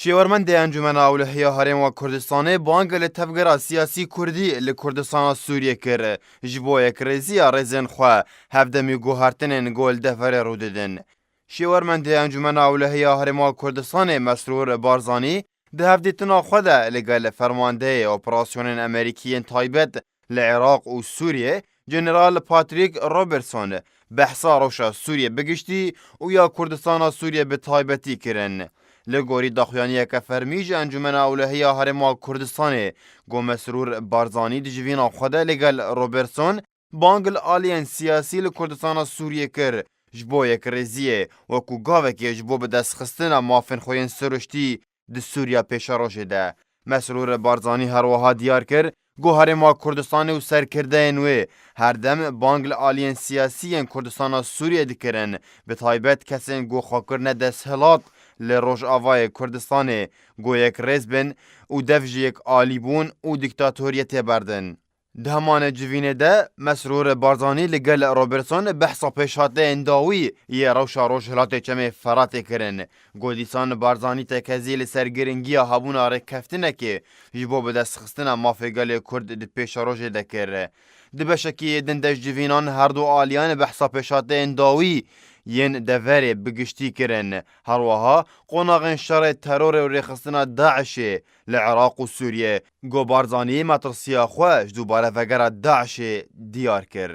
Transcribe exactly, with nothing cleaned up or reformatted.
Şêwermendê Encûmena Ewlehiya Herêma Kurdistanê bang li tevgera siyasî kurdî li Kurdistana Sûriyê kir, ji bo yekrêziya rêzên xwe hevdemî guhertinên ku li deverê rû didin. Şêwermendê Encûmena Ewlehiya Herêma Kurdistanê Mesrûr Barzanî di hevdîtina xwe de li gel fermandeyê operasyonên Amerîkî yên taybet li Iraq û Sûriyê, General Patrick Robertson, behsa rewşa Sûriyê bi giştî û ya Kurdistana Sûriyê bi taybetî kirin. Li gorî daxuyaniyeke fermî ji Encûmena Ewlehiya Herêma Kurdistanê, ku Mesrûr Barzanî di civîna xwe de li gel Robertson bang li aliyên siyasî li Kurdistana Sûriyê kir, ji bo yekrêziyê, wekû gavekê ji bo bidestxistina mafên xwe yên siruştî di Sûriya pêşerojê de. Mesrûr Barzanî her wiha diyar kir, ku Herêma Kurdistanê û serkirdeyên wê her dem bang li aliyên siyasî yên Kurdistana Sûriyê dikirin, bi taybet kesên ku xwe kirine desthilat li Rojavayê Kurdistanê, ku yekrêz bin û dev ji yekalîbûn û dîktatoriyetê berdin. Di heman civînê de Mesrûr Barzanî li gel Robertson behsa pêşhateyên dawî yê rewşa Rojhilatê Çemê Feratê kirin. Got dîsan Barzanî tekezî li ser giringiya hebûna rêkeftinekê ji bo bidestxistina mafê gelê Kurd di pêşerojê de kir. Di beşekî din de ji civînan her du aliyan behsa pêşhateyên dawî yên deverê bi giştî kirin. Her wiha qonaxên şerê terorê û rêxistina DAIŞê li Iraq û Sûriyê, ku Barzanî metirsiya xwe ji dubare vegera DAIŞê diyar kir.